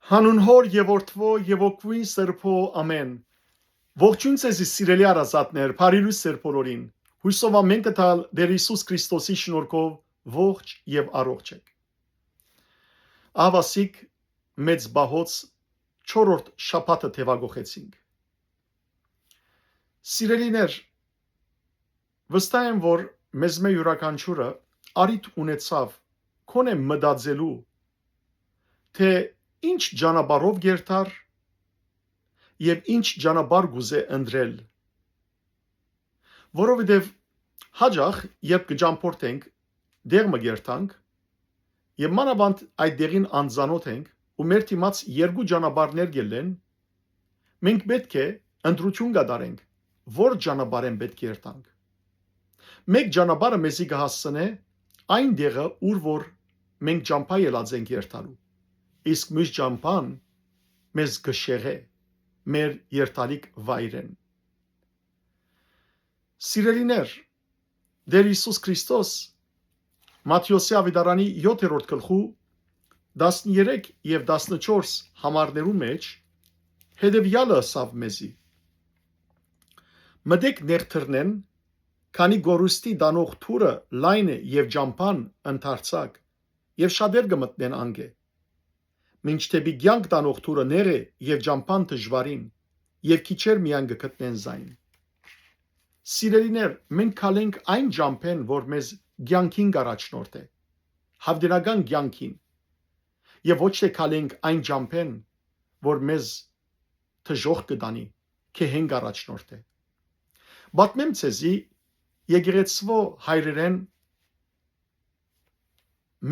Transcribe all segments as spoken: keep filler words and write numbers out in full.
Հանուն Հօր եւ Որդւոյ եւ Հոգւոյն Սրբոյ, ամէն։ Ողջոյն ձեզի, սիրելի հարազատներ, բարի լոյս ձեր բոլորին։ Յոյսով ամէն կը տալ Տէր Յիսուս Քրիստոսի շնորհքով ողջ եւ առողջ էք։ Ահա ասիկ մեծ պահոց չորրորդ շաբաթը թեւակոխեցինք։ Սիրելիներ, վստահ եմ, որ մեզմէ իւրաքանչիւրը առիթ ունեցաւ գոնէ մտածելու, թէ ինչ ճանապարհով կ'երթար եւ ինչ ճանապարհ կ'ուզէ ընտրել։ Որովհետեւ յաճախ, երբ կը ճամփորդենք, տեղ մը կ'երթանք, եւ մանաւանդ այդ տեղին անծանօթ ենք ու մեր դիմաց երկու ճանապարհներ կ'ելլեն, մենք պէտք է ընտրութիւն կատարենք, որ ճանապարհէն պէտք է երթանք։ Մէկ ճանապարհը մեզի կը հասցնէ այն տեղը, ուր որ մենք ճամբայ ելած ենք երթալու, իսկ մյուս ճամբան մեզ կը շեղէ մեր երթալիք վայրէն։ Սիրելիներ, Տէր Յիսուս Քրիստոս Մատթէոսի աւետարանի յոթերորդ գլխու տասներեք եւ տասնչորս համարներու մէջ հետեւեալը ըսաւ մեզի. «Մտէք նեղ դռնէն, քանի կորուստի տանող դուռը լայն է եւ ճամբան ընդարձակ, եւ շատեր կը մտնեն անկէ։ Մինչ դէպի կեանք տանող դուռը նեղ է եւ ճամբան դժուարին, եւ քիչեր միայն կը գտնեն զայն»։ Սիրելիներ, մենք քալենք այն ճամբէն, որ մեզ կեանքին կ'առաջնորդէ, յաւիտենական կեանքին, եւ ոչ թէ քալենք այն ճամբէն, որ մեզ դժոխք կը տանի, գեհեն կ'առաջնորդէ։ Պատմեմ ձեզի եկեղեցւոյ հայրերէն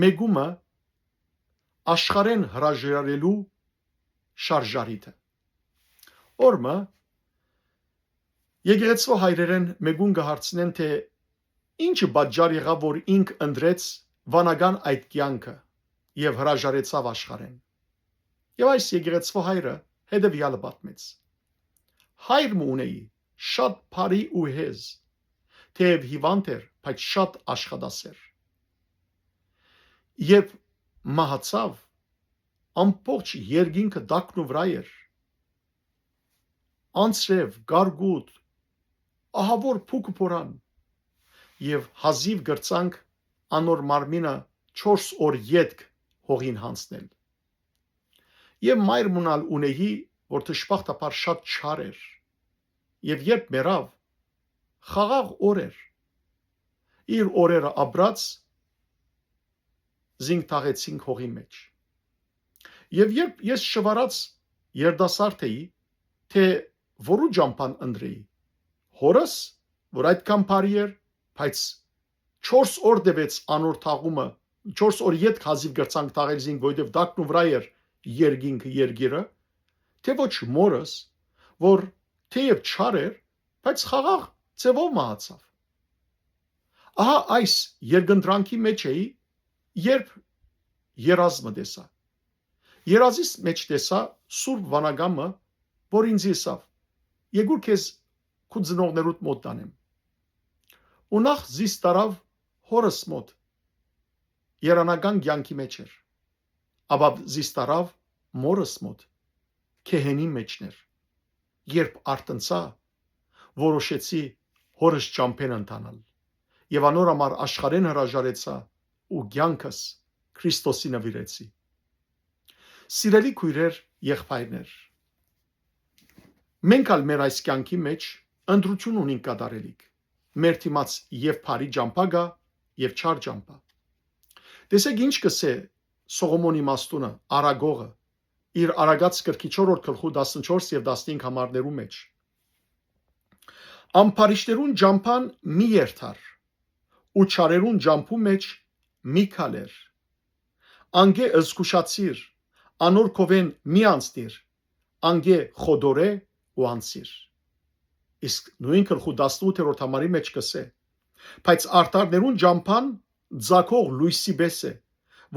մէկումը աշխարհէն հրաժարելու շարժառիթը։ Օր մը եկեղեցւոյ հայրերէն մէկուն կը հարցնեն, թէ ինչը պատճառ եղաւ, որ ինք ընտրեց վանական այդ կեանքը եւ հրաժարեցաւ աշխարհէն։ Եւ այս եկեղեցւոյ հայրը հետեւեալը պատմեց. «Հայր մը ունէի, շատ բարի ու հեզ, թէեւ հիւանդ էր, բայց շատ աշխատասեր։ Երբ մահացաւ, ամբողջ երկինքը տակն ու վրայ էր, անձրեւ, կարկուտ, ահաւոր փուքը փորան, եւ հազիւ կրցանք անոր մարմինը չորս օր ետք հողին յանձնել։ Եւ մայր մը ալ ունէի, որ դժբախտաբար շատ չար էր, եւ երբ մեռաւ, խաղաղ օր էր։ Իր օրերը ապրած, զինք թաղեցինք հողի մէջ։ Եւ երբ ես շուարած երիտասարդ էի, թէ որու ճամբան ընտրեի, հորս, որ այդքան բարի էր, բայց չորս օր տեւեց անոր թաղումը, չորս օր ետք հազիւ կրցանք թաղել զինք, որովհետեւ տակն ու վրայ էր երկինքը, երկիրը, թէ ոչ մորս, որ թէեւ չար էր, բայց խաղաղ ձեւով մահացաւ։ Ահա այս երկընտրանքի մէջ էի, երբ երազ մը տեսայ։ Երազիս մէջ տեսայ սուրբ վանական մը, որ ինձ ըսաւ. «Եկուր քեզ քու ծնողներուդ մօտ տանեմ»։ Ու նախ զիս տարաւ հորս մօտ, երանական կեանքի մէջ էր, ապա զիս տարաւ մորս մօտ, գեհենի մէջն էր։ Երբ արթնցայ, որոշեցի հորս ճամբէն ընթանալ եւ անոր համար աշխարհէն հրաժարեցայ ու կեանքս Քրիստոսի նուիրեցի։ Սիրելի քոյրեր, եղբայրներ, մենք ալ մեր այս կեանքի մէջ ընտրութիւն ունինք կատարելիք։ Մեր դիմաց եւ բարի ճամբայ կայ, եւ չար ճամբայ։ Տեսէք ինչ կ'ըսէ Սողոմոնի իմաստունը, առակողը, իր Առակաց գրքի չորրորդ գլխու տասնչորս եւ տասնհինգ համարներու մէջ. «Ամբարիշտներուն ճամբան մի երթար ու չարերուն ճամբու մէջ մի քալեր։ Անկէ զգուշացիր, անոր քովէն մի անցնիր, անկէ խոտորէ ու անցիր»։ Իսկ նոյն գլխու տասնութերորդ համարի մէջ կ'ըսէ. «Բայց արդարներուն ճամբան ձագող լոյսի պէս է,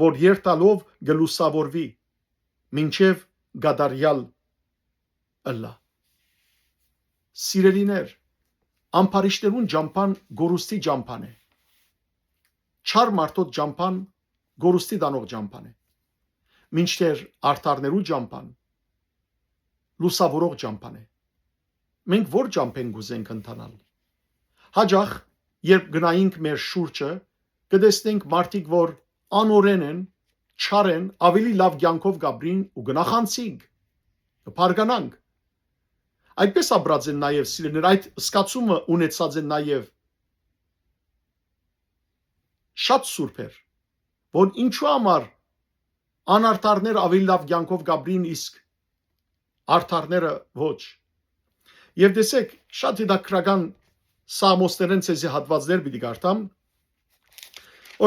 որ երթալով կը լուսաւորուի, մինչեւ կատարեալ ըլլայ»։ Սիրելիներ, ամբարիշտներուն ճամբան կորուստի ճամբան է։ Չար մարդոց ճամբան կորուստի տանող ճամբան է։ մինչդեռ արդարներու ճամբան լուսաւորող ճամբան է։ Մենք ո՞ր ճամբէն կ'ուզենք ընթանալ։ Յաճախ, երբ գնայինք մեր շուրջը, կը տեսնենք մարդիկ, որ անօրէն են, չար են, աւելի լաւ կեանքով կ'ապրին ու կը նախանձինք, կը բարկանանք։ Այդպես ապրած են նաեւ սիրելիներ, այդ զգացումը ունեցած են նաեւ շատ սուրբեր, որ ինչու համար անարդարները աւելի լաւ կեանքով կ'ապրին, իսկ արդարները ոչ։ Եւ տեսեք, շատ հետաքրական սաղմոսներէն ձեզի հատվածներ պիտի կարդամ։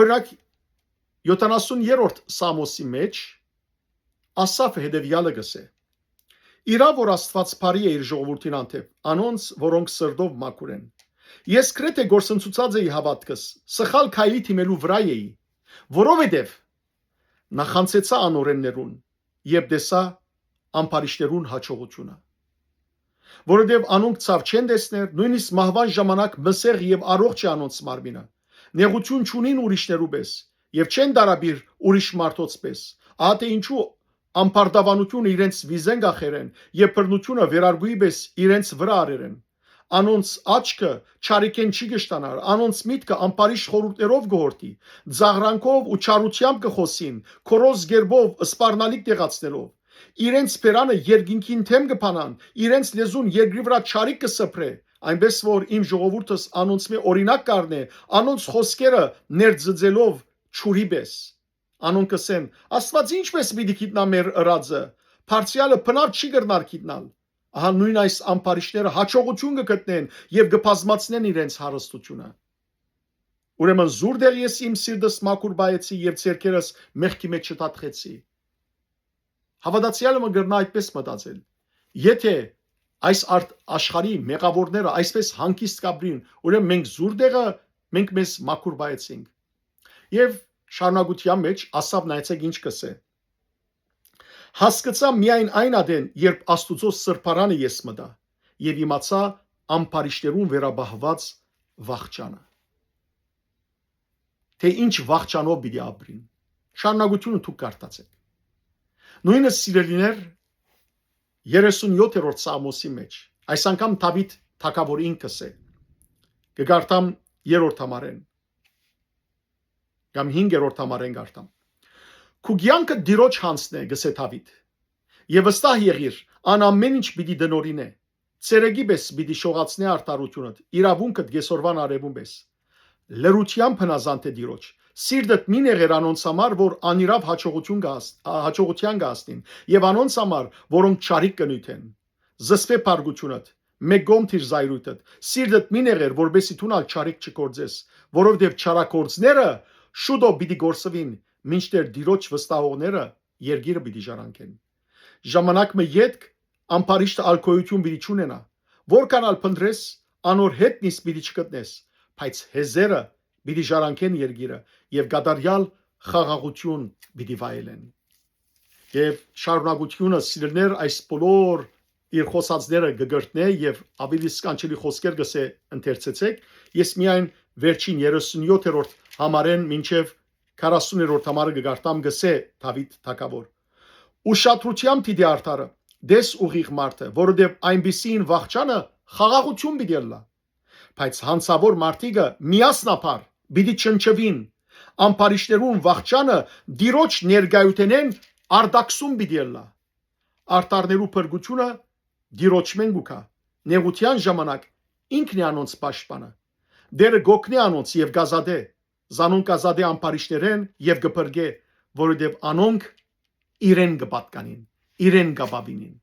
Օրինակ, յոթանասուն երրորդ սաղմոսի մեջ Ասաֆ հետեւեալը կ'ըսէ. «Իրաւ որ Աստուած բարի է իր ժողովուրդին հանդէպ, անոնց, որոնք սրտով մաքուր են։ Ես գրեթէ գործընծուցած էի հաւատքս, սխալ քայլի դիմելու վրայ էի, որովհետեւ նախանձեցայ անօրէններուն, երբ տեսայ ամբարիշտներուն յաջողութիւնը։ Որովհետեւ անոնք ցաւ չեն տեսներ, նոյնիսկ մահուան ժամանակ մսեղ եւ առողջ է անոնց մարմինը։ Նեղութիւն չունին ուրիշներու պէս եւ չեն դարաբիր ուրիշ մարդոց պէս։ Ահա թէ ինչու ամբարտաւանութիւնը իրենց վիզեն կախեր են եւ բռնութիւնը վերարկուի պէս իրենց վրայ առեր են։ Անոնց աչքը չարիքէն չի կշտանար, անոնց միտքը ամբարիշտ խորհուրդներով կը յորթի, ծաղրանքով ու չարութեամբ կը խօսին, քորոզ գերբով սպառնալիք տեղացնելով։ Իրենց բերանը երկինքին դէմ կը բանան, իրենց լեզուն երկրի վրայ չարիք կը սփռէ, այնպէս որ իմ ժողովուրդս անոնցմէ օրինակ կ'առնէ, անոնց խօսքերը ներծծելով ջուրի պէս։ Անոնք կ'ըսեն. "Աստուած ի՞նչպէս պիտի գիտնայ մեր ըրածը, բարձրեալը բնաւ չի կրնար գիտնալ"։ Ահա նոյն այս ամբարիշտները յաջողութիւն կը գտնեն եւ կը բազմացնեն իրենց հարստութիւնը։ Ուրեմն զուր դեղ ես իմ սիրտս մաքուր պահեցի եւ ձեռքերս մեղքի մեջ չթաթխեցի։ Հաւատացեալը մը կրնայ այդպես մտածել. "Եթէ այս արդ-, աշխարհի մեղաւորները այսպես հանգիստ կ'ապրին, ուրեմն մենք զուր դեղը, մենք մեզ մաքուր պահեցինք"։ Եւ շարունակութեան մեջ Ասաֆ, նայեցեք ինչ կ'ըսէ. "Հասկցայ միայն այն ատեն, երբ Աստուծոյ սրբարանը ես մտայ եւ իմացայ ամբարիշտներուն վերապահուած վախճանը"։ Թէ ինչ վախճանով պիտի ապրին։ Շարունակութիւնը դուք կարդացէք։ Նոյնը, սիրելիներ, երեսունյոթերորդ Սաղմոսի մեջ, այս անգամ Դաւիթ թագաւոր ինքս է, կը կարդամ երրորդ համարէն, կամ հինգերորդ համարէն կարդամ։ "Քու կեանքը Տիրոջ յանձն է", կ'ըսէ Դաւիթ, "եւ վստահ եղիր, ան ամէն ինչ պիտի տնօրինէ։ Ցերեկի պէս պիտի շողացնէ արդարութիւնդ, իրաւունքդ կեսօրուան արեւուն պէս։ Լռութեամբ հնազանդ է Տիրոջ։ Սիրտդ մի նեղեր անոնց համար, որ անիրաւ յաջողութիւն կը հաս-, ա, յաջողութեան կը հասնին, եւ անոնց համար, որոնք չարիք կը նիւթեն։ Զսպէ փառկութիւնդ, մէկ կողմ դիր զայրույթդ, սիրտդ մի նեղեր, որպէսզի դուն ալ չարիք չգործես, որովհետեւ չարագործները շուտով պիտի կորսուին, մինչդեռ Տիրոջ վստահողները երկիրը պիտի ժառանգեն։ Ժամանակ մը ետք ամբարիշտը ալ գոյութիւն պիտի չունենայ։ Որքան ալ փնտռես, անոր հետ նիստ պիտի չգտնես, բայց հեզերը պիտի ժառանգեն երկիրը եւ կատարեալ խաղաղութիւն պիտի վայելեն"։ Եւ շարունակութիւնը, սիրելիներ, այս բոլոր իր խօսածները կը կրկնէ եւ աւելի սքանչելի խօսքեր կ'ըսէ, ընթերցեցէք։ Ես միայն վերջին երեսունյոթերորդ համարէն մինչեւ քառասուներորդ համարը կը կարդամ, կ'ըսէ Դաւիթ թագաւոր. "Ուշադրութեամբ դիտի արդարը, տես ուղիղ մարդը, որովհետեւ այնպիսին վախճանը խաղաղութիւն պիտի ըլլայ։ Բայց յանցաւոր մարդիկը միասնաբար պիտի չնչուին, ամբարիշտներուն վախճանը Տիրոջ ներկայութենէն արտաքսում պիտի ըլլայ։ Արդարներու փրկութիւնը Տիրոջմէն կու գայ, նեղութեան ժամանակ ինքն է անոնց պաշտպանը։ Տէրը կ'օգնէ անոնց եւ կ'ազատէ, զանոնք կ'ազատէ ամբարիշտներէն եւ կը փրկէ, որովհետեւ անոնք իրեն կը պատկանին, իրեն կ'ապաւինին"։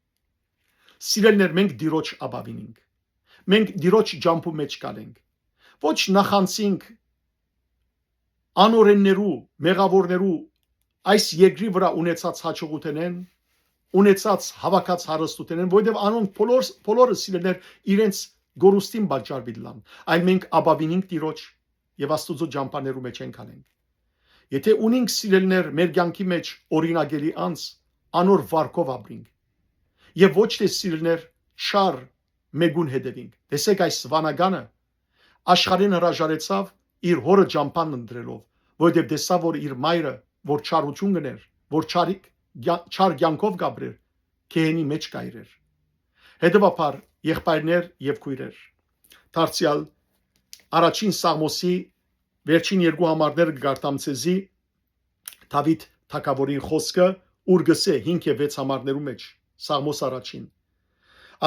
Սիրելիներ, մենք Տիրոջ ապաւին ենք։ Մենք Տիրոջ ճամբու մեջ կ'ալենք։ Ոչ նախանձինք անօրէններու, մեղաւորներու այս երկրի վրայ ունեցած յաջողութենէն, ունեցած, հաւաքած հարստութենէն, որովհետեւ անոնք բոլոր, բոլորը, սիրելիներ, իրենց կորուստին պատճառ պիտի լան, այլ մենք ապաւին ենք Տիրոջ եւ Աստուծոյ ճամբաներու մեջ ենք անենք։ Եթէ ունինք, սիրելիներ, մեր կեանքի մեջ օրինակելի անձ, անոր վարկով ապրինք։ Եւ ոչ թէ, սիրելիներ, չար մէկուն հետեւինք։ Տեսեք այս վանականը, աշխարհին հրաժարեցաւ իր հօրը ճամբան ընտրելով, որովհետեւ տեսաւ, որ իր մայրը, որ չարութիւն կ'ընէր, որ չարիք կեա- չար կեանքով կ'ապրեր, գեհենի մէջ կ'այրեր։ Հետեւաբար, եղբայրներ եւ քոյրեր, դարձեալ առաջին Սաղմոսի վերջին երկու համարները կը կարդամ ձեզի, Դաւիթ թագաւորին խօսքը, ուր կ'ըսէ հինգ եւ վեց համարներու մէջ, Սաղմոս առաջին.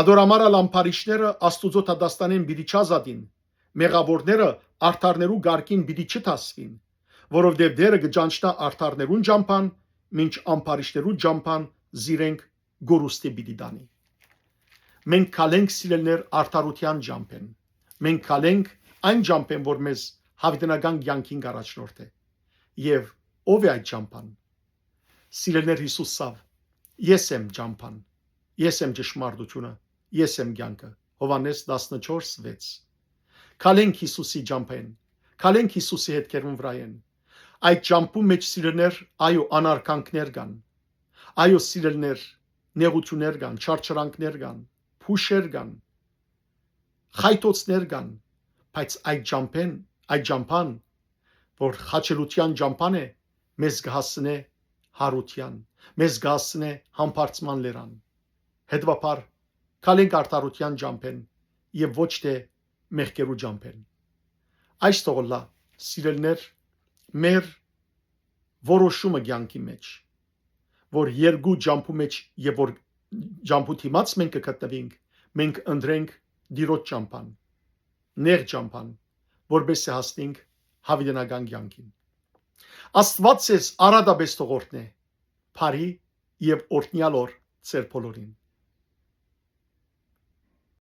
«Ատոր համար ալ ամբարիշները Աստուծոյ դատաստանէն պիտի չազատին, մեղաւորները արդարներու կարգին պիտի չդասուին, որովհետեւ Տէրը կը ճանչնայ արդարներուն ճամբան, մինչ ամբարիշներու ճամբան զիրենք կորուստի պիտի տանի»։ Մենք կ'ալենք, սիրելիներ, արդարութեան ճամբէն։ Մենք կ'ալենք այն ճամբէն, որ մեզ յաւիտենական կեանքին կ'առաջնորդէ։ Եւ ո՞վ է այդ ճամբան։ Սիրելիներ, Յիսուս ասաւ. «Ես եմ ճամբան, ես եմ ճշմարտությունը, ես եմ կեանքը»։ Յովհաննէս տասնչորս վեց։ Կ'ալենք Յիսուսի ճամբէն, կ'ալենք Յիսուսի հետքերուն վրայէն։ Այդ ճամբու մէջ, սիրելիներ, այո, անարգանքներ կան, այո, սիրելիներ, նեղութիւններ կան, չարչարանքներ կան, փուշեր կան, խայթոցներ կան, բայց այդ ճամբէն, այդ ճամբան, որ խաչելութեան ճամբան է, մեզ կը հասցնէ յարութեան, մեզ կը հասցնէ համբարձման լերան։ Հետեւաբար, կ'ալենք արդարութեան ճամբէն եւ ոչ թէ մեղքերու ճամբէն։ Այս թող ըլլայ, սիրելիներ, մեր որոշումը կեանքի մէջ, որ երկու ճամբու մէջ եւ որ ճամբու դիմաց մենք կը գտնուինք, մենք ընտրենք Տիրոջ ճամբան, նեղ ճամբան, որպեսզի հասնենք յաւիտենական կեանքին։ Աստուած ձեզ արատապէս թող օրհնէ, բարի եւ օրհնեալ օր ձեր բոլորին։